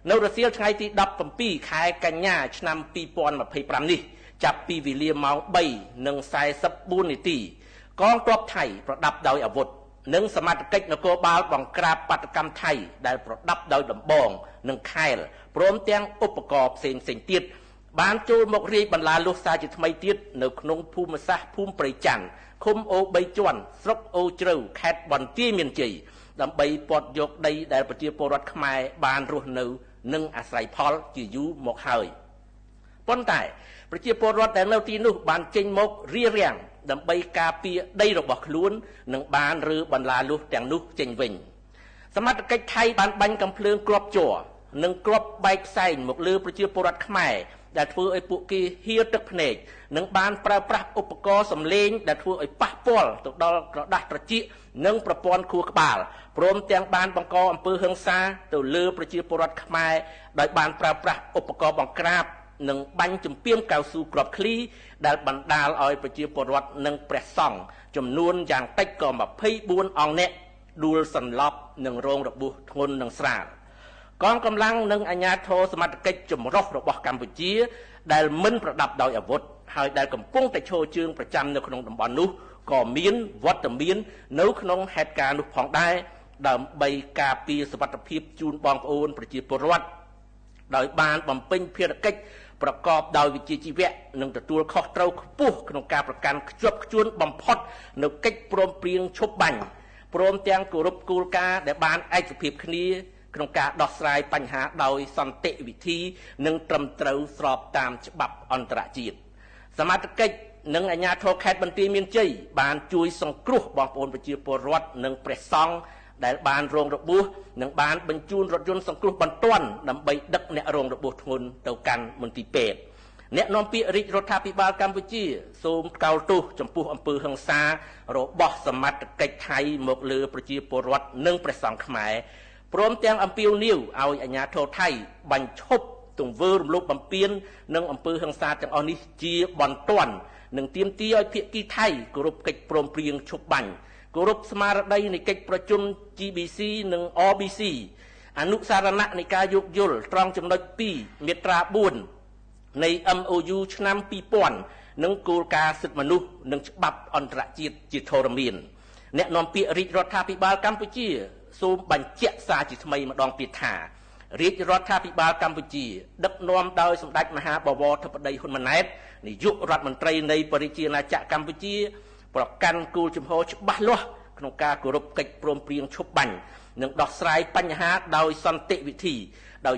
នៅរសៀលថ្ងៃទី17ខែកញ្ញាឆ្នាំ2025នេះចាប់ពីវេលាម៉ោង3:44នាទីកងទ័ពថៃប្រដាប់ដោយអាវុធនិងសមត្ថកិច្ចនគរបាលបង្ក្រាបបាតុកម្មថៃដែលប្រដាប់ដោយដំបងនិងខែលព្រមទាំងឧបករណ៍ផ្សេងៗទៀតបានចូលមករាយបន្លាលួសសារជាថ្មីទៀតនៅក្នុងភូមិសាស្ត្រភូមិព្រៃច័ន្ទឃុំអូបីជាន់ស្រុកអូជ្រៅខេត្តបន្ទាយមានជ័យដើម្បីពាត់យកដីដែលប្រជាពលរដ្ឋខ្មែរបានរស់នៅនិងអាស្រ័យផលជាយូរមកហើយប៉ុន្តែប្រជាពលរដ្ឋដែលនៅទីនោះបានចេញមករារាំងដើម្បីការពារដីរបស់ខ្លួននិងបានរើបន្លាលួសទាំងនោះចេញវិញសមត្ថកិច្ចថៃបានបាញ់កាំភ្លើងគ្រាប់ជ័រនិងគ្រាប់បែកផ្សែងមកលើប្រជាពលរដ្ឋខ្មែរដែលធ្វើឲ្យពួកគេហៀរទឹកភ្នែកនិងបានប្រើប្រាស់ឧបករណ៍សំឡេងដែលធ្វើឲ្យប៉ះពាល់ទៅដល់ក្រដាសត្រចៀកនិងប្រព័ន្ធខួរក្បាលព្រមទាំងបានបង្កអំពើហិង្សាទៅលើប្រជាពលរដ្ឋខ្មែរដោយបានប្រើប្រាស់ឧបករណ៍បង្ក្រាបនិងបាញ់ចម្ពាមកៅស៊ូគ្រាប់ឃ្លីដែលបណ្ដាលឲ្យប្រជាពលរដ្ឋនិងព្រះសង្ឃចំនួនយ៉ាងតិចក៏24អង្គនាក់ដួលសន្លប់និងរងរបួសធ្ងន់និងស្រាលកងកម្លាំងនិងអាជ្ញាធរសមត្ថកិច្ចចម្រុះរបស់កម្ពុជាដែលមិនប្រដាប់ដោយអាវុធហើយដែលកំពុងតែឈរជើងប្រចាំនៅក្នុងតំបន់នោះក៏មានវត្តមាននៅក្នុងហេតុការណ៍នោះផងដែរដើម្បីការពារសុវត្ថិភាពជូនបងប្អូនប្រជាពលរដ្ឋដោយបានបំពេញភារកិច្ចប្រកបដោយវិជ្ជាជីវៈនិងទទួលខុសត្រូវខ្ពស់ក្នុងការប្រកាន់ខ្ជាប់ខ្ជួនបំផុតនៅកិច្ចព្រមព្រៀងឈប់បាញ់ព្រមទាំងគោរពគោលការណ៍ដែលបានឯកភាពគ្នាក្នុងការដោះស្រាយបញ្ហាដោយសន្តិវិធីនិងត្រឹមត្រូវស្របតាមច្បាប់អន្តរជាតិសមត្ថកិច្ចនិងអាជ្ញាធរខេត្តបន្ទាយមានជ័យបានជួយសង្គ្រោះបងប្អូនប្រជាពលរដ្ឋនិងព្រះសង្ឃដែលបានរងរបួសនិងបានបញ្ជូនរថយន្តសង្គ្រោះបន្ទាន់ដើម្បីដឹកអ្នករងរបួសធ្ងន់ទៅកាន់មន្ទីរពេទ្យអ្នកនាំពាក្យរាជរដ្ឋាភិបាលកម្ពុជាសូមថ្កោលទោសចំពោះអំពើហិង្សារបស់សមត្ថកិច្ចថៃមកលើប្រជាពលរដ្ឋនិងព្រះសង្ឃខ្មែរព្រមទាំងអំពាវនាវឲ្យអាជ្ញាធរថៃបញ្ឈប់ទង្វើរំលោភបំពាននិងអំពើហិង្សាទាំងអស់នេះជាបន្ទាន់និងទាមទារឲ្យភាគីថៃគោរពកិច្ចព្រមព្រៀងឈប់បាញ់គោរពស្មារតីនៃកិច្ចប្រជុំ GBC និង RBC អនុសារណៈនៃការយោគយល់ត្រង់ចំណុច2មាត្រា4នៃ MOU ឆ្នាំ2000និងគោលការណ៍សិទ្ធិមនុស្សនិងច្បាប់អន្តរជាតិជាធរមានអ្នកនាំពាក្យរាជរដ្ឋាភិបាលកម្ពុជាសូមបញ្ជាក់សារជាថ្មីម្ដងទៀតថារាជរដ្ឋាភិបាលកម្ពុជាដឹកនាំដោយសម្ដេចមហាបវរធិបតីហ៊ុនម៉ាណែតនាយករដ្ឋមន្ត្រីនៃប្រជាណាចក្រកម្ពុជាប្រកាន់គោលជំហរច្បាស់លាស់ក្នុងការគោរពកិច្ចព្រមព្រៀងឈប់បាញ់និងដោះស្រាយបញ្ហាដោយសន្តិវិធីដោយ